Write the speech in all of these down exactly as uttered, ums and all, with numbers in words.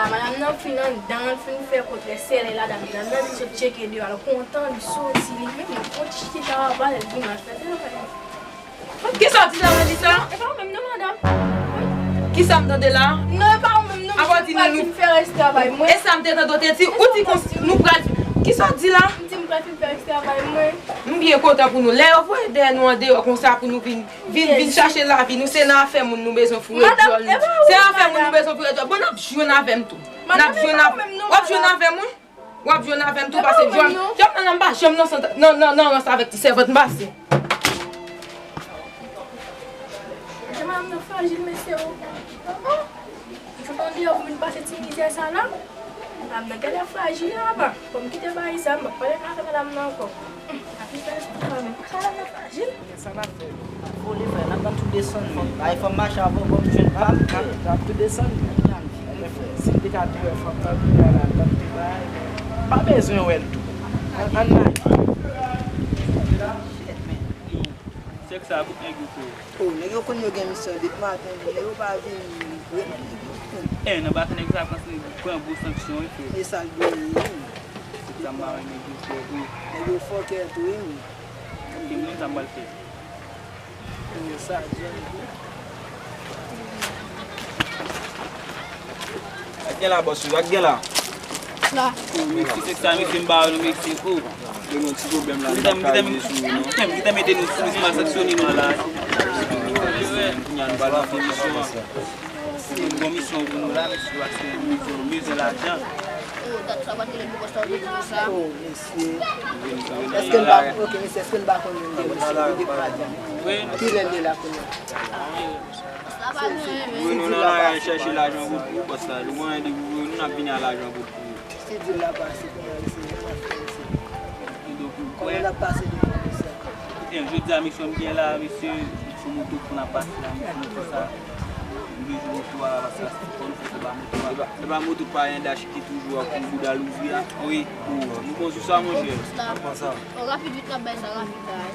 Madanm nan fin anndan, l fin fè kote sèlè ladan, madanm nan vin sot tcheke deyò, l kontan, li soti, li menm, li pran ti chita, pale, l vin al fè travay. Kisa w di la, Melissa? Non, e pa ou menm non, madanm. Kisa m tande la? Non, e pa ou menm non, misye pral fin fè rès travay mwen. E sa m te tande w te di, ou di konsa, nou pral, kisa w di la? M di m pral fin fè rès travay mwen. M byen kontan pou nou. Lè yo voye dèyè nou andeyò konsa pou nou vin, vin, vin chache lavi nou, se nan afè moun nou bezwen foure djòl nou. Se nan afè moun nou bezwen foure djòl. Bon, n ap jwenn avè m tou. N ap jwenn avè m. W ap jwenn avè m, wi. W ap jwenn avè m tou, pase jwenn. Jwenn nan, m pa janm nan sant, nan, nan, nan rans avèk ti sèvant, m pase. Madanm nan frajil, mesye, o. Ou tande yo vin pase ti mizè sa la? Madanm nan genlè frajil, apa. Bon, m kite bagay sa, m p ap pale nan afè madanm nan ankò. Hum, ap vin pale sou madanm nan frajil. Sa n ap fè? N ap vole, frè, n ap, n ap tou desann, men. Ay, fò m mache avè w, fò m jwenn pa m, frè. N ap, n ap tou desann, men. Kounya m vin, frè. Si m te ka tou wè fanm nan, kounya la, tann ti bagay, men m pa bezwen wè l tou. Ann, ann ale. Shit, man. Yo, sèk sa, bout nèg yo, frè. Oh, nèg yo konn yo gen misyon depi maten, men yo pa vini, ret nèg yo konn. Eh, nan baton nèg sa pran, pran gwo sanksyon, wi, frè. E sa l dwe ye, wi. Sèk sa, m pa renmen nèg yo, frè, wi. Nèg yo fòkè tou, wi. Ki moun sa m pral fè? Yo sa, jèn tou. Sa k gen la, bòs, sa k gen la? La. Meksik, se sa, mesye, m ba nou Meksik, o. Gen yon ti pwoblèm la, nou pa ka rive sou nou, non. Kite m mete nou sou, nou mal sanksyone nou la. Kounya nou pral nan komisyon. Se yon bon misyon pou nou la, mesye, paske nou bezwen, nou bezwen lajan. Oh, dat sa pa t rele pou konsa, ou te di sa. Oh, mesye. Èske n pa, ok, mesye, èske n pa konn moun de mesye, ki depi maten? Ki lè l ye la kounye a? Wi, nou nan lari chèche lajan pou, pou bòs la. Nou gen randevou pou nou, n ap vini a lajan pou, pou. Si di l la pase kounye a, mesye, jan n ap fè, mesye. Kòman n ap pase devan mesye? Ebyen, jodi a, misye, m gen la, mesye, sou moto pou n ap pase la, mesye, moto sa. M bezwen moto a, paske se fò nou fè se pa moto a. Se pa, se pa moto pa en dash ki toujou ap pou bouda louvri a. Wi. Nou bon sou sa, monchè. Konsa. Oh, rapid vit, n ap bay sa rapid la, wi.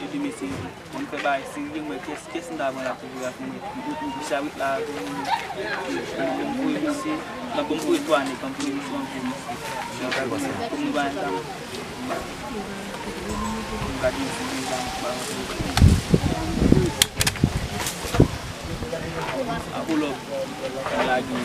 Epi, mesye, pou n fè bagay serye, mwen, kès, kès m ta pran la pou jwe ak mwen? M, m, m, misye abit la, m, m, m, m voye misye. Nan bon, m voye twa nèg, m voye misye, m voye misye. Pou nou pa entann. M gade yon ti bizan, m pa yon ti bizan. Apollo, m lage.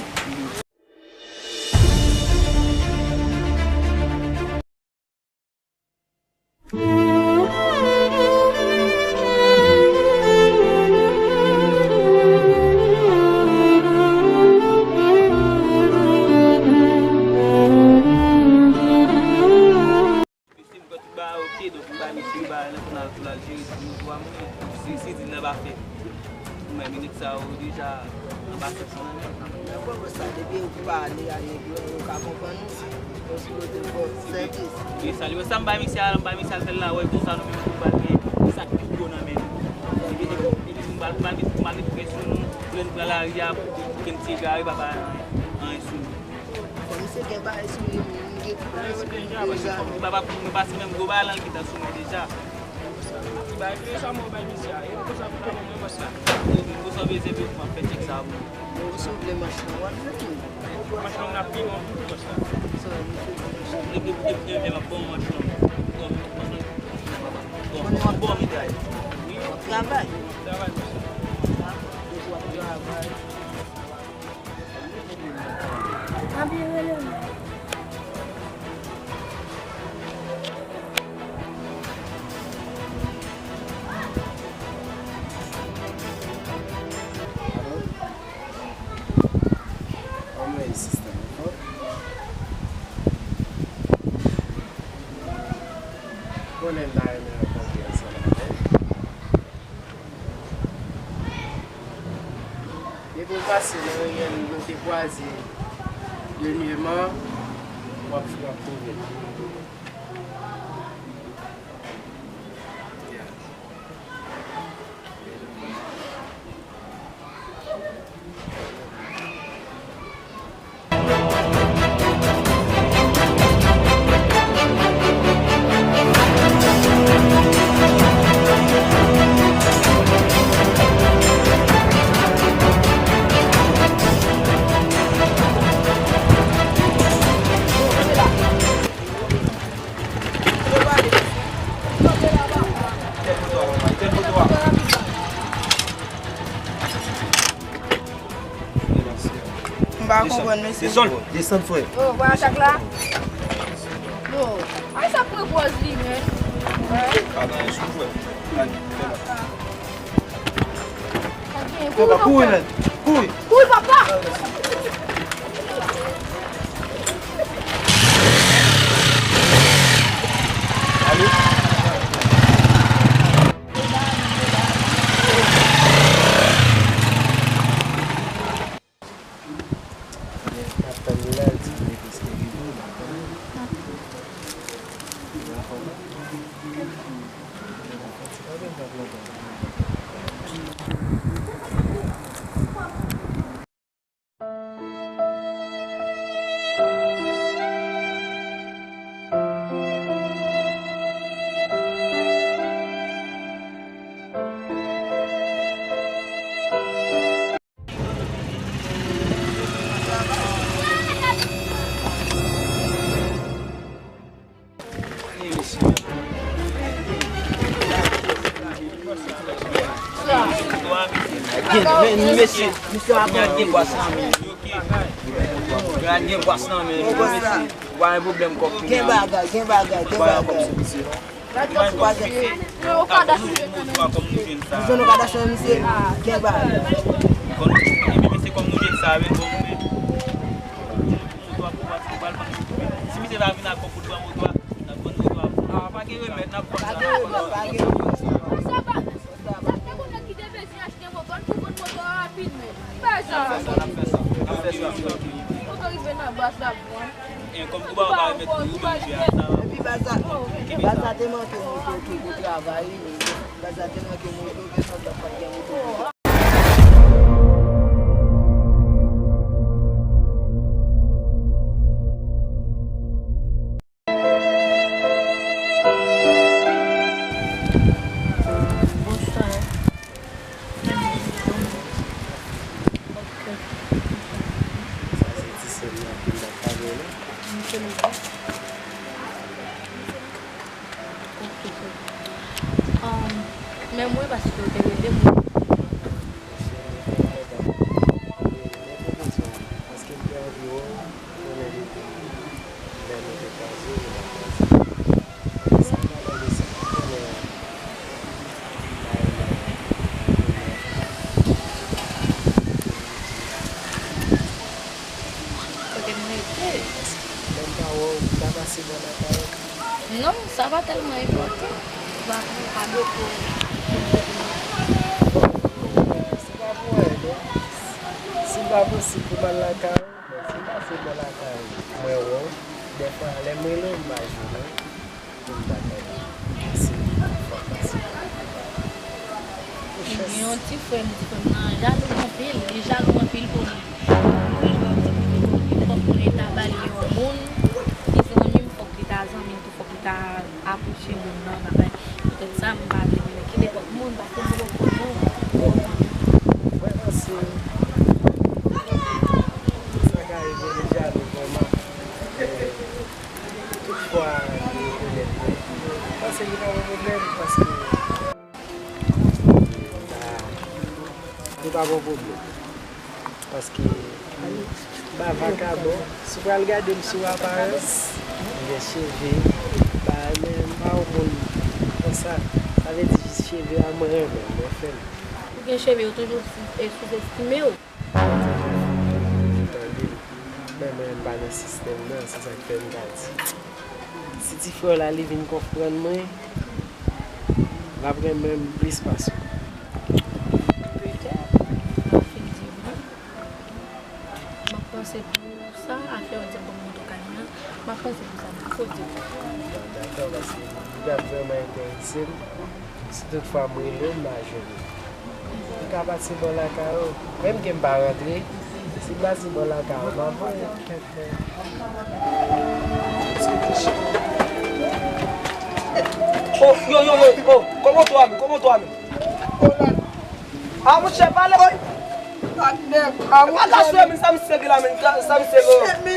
Mesye, m fè tout bagay oke, donk m bay mesye bagay lan pou n al, pou l al jere ti moto a, mwen, si, si di l nan pa fè. Mwen, minit sa yo deja nan pase san nan men. Men bon, bon, sa, depi ou pale a nèg yo, yo ka konprann ou. Yon ti kote bon, sèvis. Wi, sa, li wè sa m bay mesye a, m bay mesye a fè l la, wè, konsa nou menm tou pral gen sa k pi gwo nan men nou. Epi nou, epi nou pral, pral met, pral met presyon nou, pou lè nou pran lari a, pou, pou ke n ti egare, pa bay anyen, anyen sou nou. Bon, misye gen bagay sou li, men li gen tout bagay sou li deja. Li pa, pa pou mwen pase menm gwo bagay lan, li gentan sou mwen deja. Ki bagay, ki sa mwen bay misye a? E konsa pou ta mwen bòs la. Ou, ou sa bezwen pou mwen fè tchèk sa pou ou. Bon, si w vle manch long, w ap jwenn li. Manch long nan pi bon pou bòs la. Sa, misye di manch long. Epi, epi, epi, m ap bon manch long. Bon, manch long. Bon, bon, bon, travay. Wi. W ap travay. W ap travay, mesye. Depi w ap travay. Konnen m ta renmen rankontre ansanm avè w. Depi w pase nan riyèl nou te kwaze dènyèman, w ap, w ap twouve l. M pa konprann, mesye. Desann, desann, frè. Oh, vwayaj chak la? Yo, ay sa pran pòz li, men. Pa gen anyen sou frè. Kouri, papa, kouri, men. Kouri. Kouri, papa! Gen, men, mesye, mesye, a gen bwès nan men. Gen bwès nan men, mesye. Gen bagay, gen bagay, gen bagay. Yo, yo ka dash yon jèn nan men. Jwenn yon ka dash yon misye. Gen bagay. Epi misye kòm nou jwenn sa, men bon, men. Si misye pa vin ak kòb pou l pran moto a, n ap vann moto a. Ah, pa gen remèd, n ap vann sa. Pa gen remèd, pa gen remèd. Sa pa, sa fè konnen ki te bezwen achte moto, n pou vann moto a rapid, men. Fè sa. N ap fè sa, n ap fè sa. Moto rive nan baz la, bon. E kòm tou ba ou pa remèt pou ou, men, jwe a sa. Epi baz la, baz la te manke moto tou pou travay, baz la te manke moto, men sa t ap fè gen moto. Sa se ti sè m nan ke m t ap pale la. Ok, ok. Um, men mwen, paske w te rele m. Paske m te anvi wè w, konnen depi lè nou te kwaze, nou pa kwaze. Sa m pa tande si m konnen bagay la. Kote m rete? Lè m pa wè w, m ta pase bò lakay ou. Non, sa pa tèlman enpòtan. Ou pa, ou pa dwe pou. Se pa pou wè, non. Si m pa posib pou m al lakay ou, men si m pase bò lakay ou, mwen wè w. Dèfwa, lè m rele w, m pa jwenn ou. Pou m ta fè si fòk pase. Gen yon ti frè m, ti frè m nan jalou anpil, li jalou anpil pou mwen. Li di pou li, fòk mwen ta ba li yon moun ki zanmi m, fòk li ta zanmi m tou, fòk li ta apwoche moun nan, bagay. Poutèt sa, m pa vle menm kite kòk moun, paske m poko konn moun. Vrèman, si sa ka rive, li jalou vrèman. Tout fwa li rekonèt mwen, m panse li pa gen pwoblèm, paske li pa gen pwoblèm. Paske m pa vakabon. Si w pral gade m sou aparans, m gen cheve, bagay, men m pa yon moun konsa. Sa vle di jis cheve a mwen renmen, mwen fè l. Ou gen cheve, ou toujou sou-, e souzestime w. Tande, men mwen m pa nan sistèm nan, se sa k fè m ta di. Si ti frè w la li vin konprann mwen, l ap renmen m plis pase w. Petèt, efektivman. M ap panse pou sa, afè w di m pou m moto kay mwen, m ap panse pou sa, m ap poze w. Bon, dakò, paske li t ap vrèman enterese m. Si toutfwa m rele w, m pa jwenn ou. M ka pase bò lakay ou. Menm ke m pa rantre, si m pase bò lakay ou, m ap voye. Oh, yo, yo, yo, oh, comment toi, mais, comment toi, mais? Ah, monchè, pale. Oy! Patnè, pa monchè, men sa misye gen la, men, sa misye gen. Ki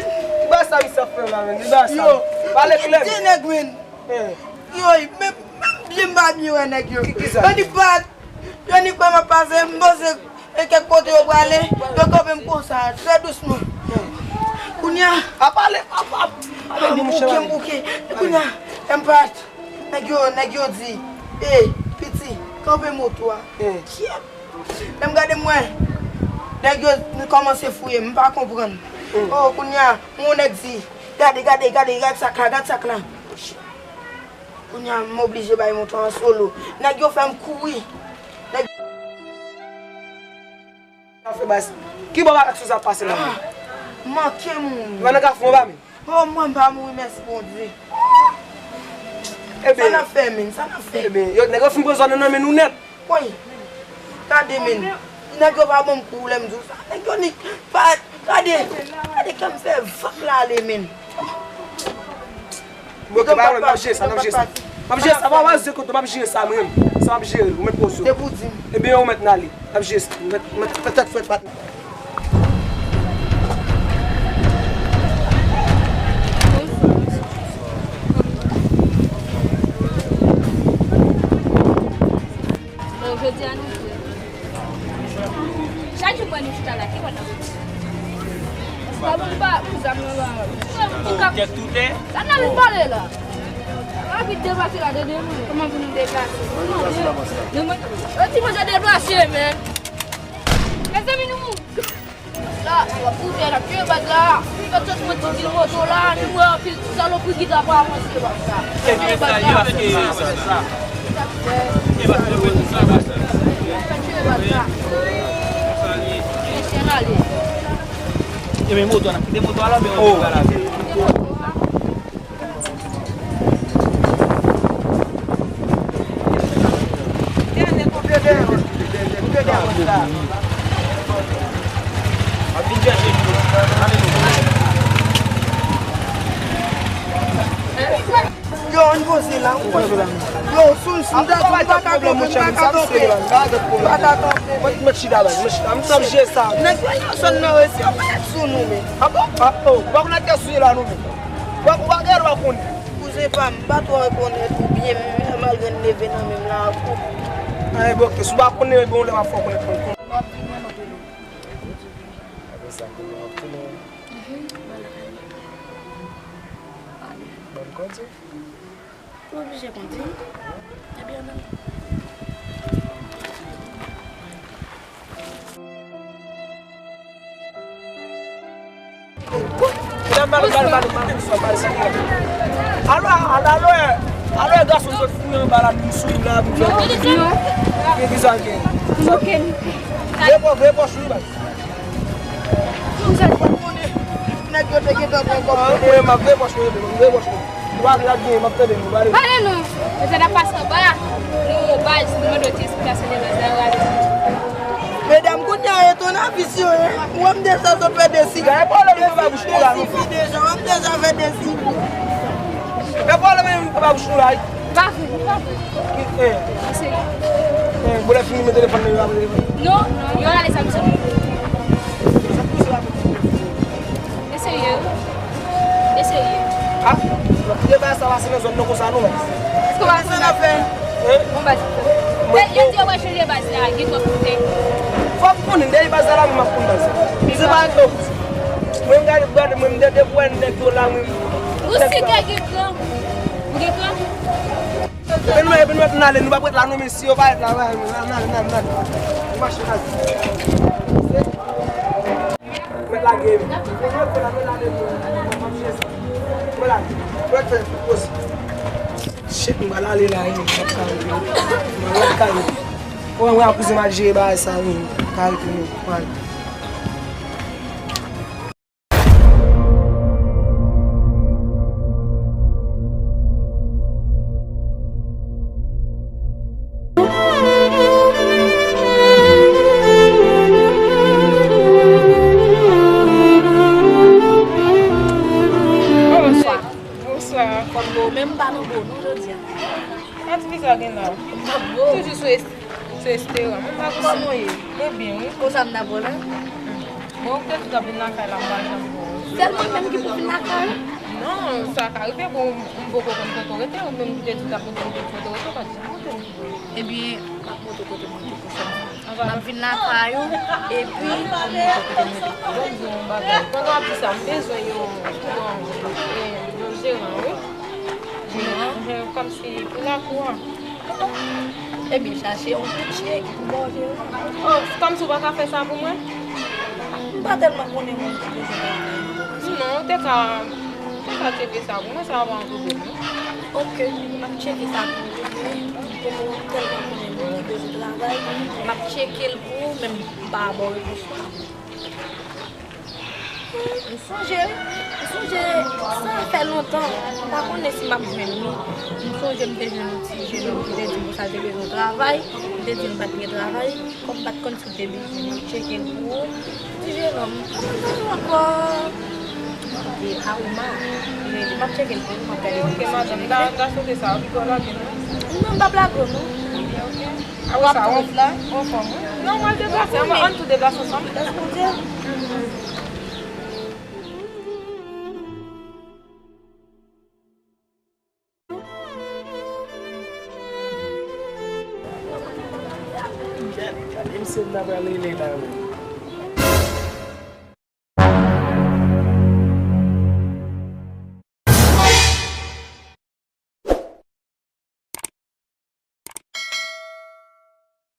bagay sa misye ap fè la, men? Ki bagay sa? Yo, pale klè. Ti nèg, men. Eh. Yo, men, men byen m pa byen wè nèg yo. Ki, ki sa? Yo di pa, yo di pa m ap pase, m panse E kèk kote yo prale, yo kanpe m konsa, trè dousman. Kounye a, ap pale, ap, ap, ap ede m bouke, monchè, m bouke. Kounye a, lè m pat, nèg yo, nèg yo di, "Ey, piti, kanpe moto a." Kyèt. Lè m gade m wè, nèg yo kòmanse fouye m, m pa konprann. Oh, kounye a, yon nèg di, "Gade, gade, gade, gad sak la, gad sak la." Kounye a, m oblije bay moto an solo. Nèg yo fè m kouri. Nèg Sa fè baz. Ki bò bagay sa ap pase la menm? Ah, manke mouri. Ou pa nan kafou anba menm? Oh, mwen m pa mouri, mèsi Bondye. Ebyen. Sa n ap fè menm? Sa n ap fè? Ebyen, yo, nèg yo fin pran zòn nan nan men nou nèt. Woy. Gade menm. Nèg yo pa ban m kou lè m di w sa. Nèg yo ni pa gade. Gade kè m fè vak la ale menm. Bon, ok, pa pwoblèm, m ap jere sa, m ap jere sa. M ap jere sa, pa, pa, pa, kote, m ap jere sa, mwen menm. Sa m ap jere, ou mèt poze w. Se pou di m. Ebyen, ou mèt n ale. M ap jere sa. Mèt, mèt, fè tèt frèt, patnè. Bon, jodi a nou fre. Chak jou mwen nou chita la, ki wè nan. Pa bon pa pou zam nan la. Ou kèk toutè? Sa n ap vin pale la. Rapid deplase la, de de mwen. Kòman pou nou deplase? Nou mande. Yo di mwen se deplase, men. Mezanmi, nou. La, w ap koute, n ap tire baz la. Fè chèch mwen ti pil moto la, nou wè anpil ti salopri ki ta pa avanse baz la. Tire baz la. Fè tire baz la. Fè tire baz la. Mesye, n ale. E men moto a, n ap kite moto a la, men moto a la. Yo, ann poze la, ann poze la. Yo, sou, sou, m pa ka kanpe, m pa ka kanpe. M pa ka kanpe. Mwen, mwen chita la, mwen chita. M t ap jere sa. Nèg yo, yo sòt nan resi, yo pa sou nou, men. A bon? A, oh, ou pa konn ak kè sou la, nou, men. Ou pa, ou pa gen dwa konnen. Kouzen pa m, m pa twò rekonèt ou byen, men malgre n leve nan menm la ankò. An, ebyen, ok, si w pa konnen, ebyen, yon lè w ap fè w konnen, konnen. W ap vin nan lòt de lou. Apre sa, konnen w ap tounen. Mhm, m al lakay mwen. Bòn kondwi. Ou oblije kondwi. Ebyen, ann ale. Medam, ba nou, ba nou, ba nou, ba nou, ba nou, ba nou. Alò, alò, alò, alò, gason sot fouye anba la, nou sou la, nou fè. Non. Ki, ki sa gen? Moke nou. Veye pòch, veye pòch, wi, baz. Ou pa konnen, nèg yo te gentan pran kòb. Ah, mwen, m ap veye pòch mwen, m ap veye pòch mwen. Ou pa vle ap gen, m ap tande nou, pale. Pale non. Mesye, n ap pase anba. Nou, baz, nou mande ti esplikasyon de baz la, yo rale. Medam, kounye a, e ton avis yo ye. Ou wè m deja sot fè de sifi. Gade pwoblèm nou pa bouch nou la, non. De sifi deja, ou wè m deja fè de sifi. Gade pwoblèm nou pa bouch nou la, wi. Pa vre, pa vre. Eh. Mesye. Eh, bon, lè fini, men telefòn nan, yo ap telefòn. Non, non, yo rale sa, mesye. Mesye. Mesye. Ah, de bagay sa pase nan zòn nan konsa, non, men. Èske w pa konn sa fè? Hein? Bon, baz. Yo di yo pral chanje baz la, gen twòp kote. Fòk konnen, dèyè baz la, la, mwen m ap konn baz. Se pa anyen. Mwen, m gade, gade, mwen, m de, de pwen nèg yo la, mwen. Ou si ke gen plan? Ou gen plan? Epi nou, epi nou, epi nou ale, nou p ap ret la non, mesye, yo pa ret la, n ale, n ale, n ale, n ale. Nou mache, n ale. Mèt lage, wi. Mèt lage, wi. Mèt lage, wi. Shit, m pral ale la, wi. M pral lakay, wi. Mwen, mwen, kouzen m al jere bagay sa, wi. Kay, wi, mwen. Bonswa. Bonswa. Kòm nou menm pa nan bon nou jodi a. Sa ti fi sa gen la? M pa bon. Toujou sou es-, sou esperan. M pa konn. Kòman w ye? Mwen byen, wi. Konsa m ta bon la? Bon, ou te di w t ap vin lakay la, m pa janm wè w. Sèlman mwen menm ki pou vin lakay ou? Non, sa ka rive, bon, m poko konn kote w rete, ou menm ki te di w t ap monte, m te di w kote w rete, ou pa t janm monte. Ebyen, m ap monte kote m rete pou fè m. M ap vin lakay ou, epi pou m montre w kote m rete. Ban m di w yon bagay. Pandan w ap di sa, m bezwen yon, yon, yon, yon jeran, wi. Jeran? Jen, kòmsi pou lakou an. Ebyen, chache yon pitye ki pou ba w jeran. Oh, kòmsi w pa ka fè sa pou mwen? M pa tèlman konnen moun ki bezwen travay. Non, ou te ka, ou te ka tcheke sa pou mwen, sa pa yon pwoblèm, non. Ok, m ap tcheke sa pou ou, wi. Kòm ou tèlman konnen moun ki bezwen travay, m ap tcheke l pou ou, men m pa ba w repons la. M sonje, m sonje, sa fè lontan, m pa konnen si m ap jwenn li. M sonje m te jwenn yon ti jenòm ki te di m konsa l te bezwen travay, m te di l m pa t gen travay, kòm m pa t konn si w te bezwen, m ap tcheke l pou ou. Ti jenòm, m ap tande w ankò. E Aroma, li rele, m ap tcheke l pou ou, m ap gade. Ok, madanm, m ta, m ta swete sa, ou pito lage m, non? Non, m p ap lage w, non. Ok, ok. Apre sa, w ap la? Anfòm, wi. Non, mwen deplase, ann tou deplase ansanm. Lès Bondye. Gade, gade, misye m ta pral rele la, wi.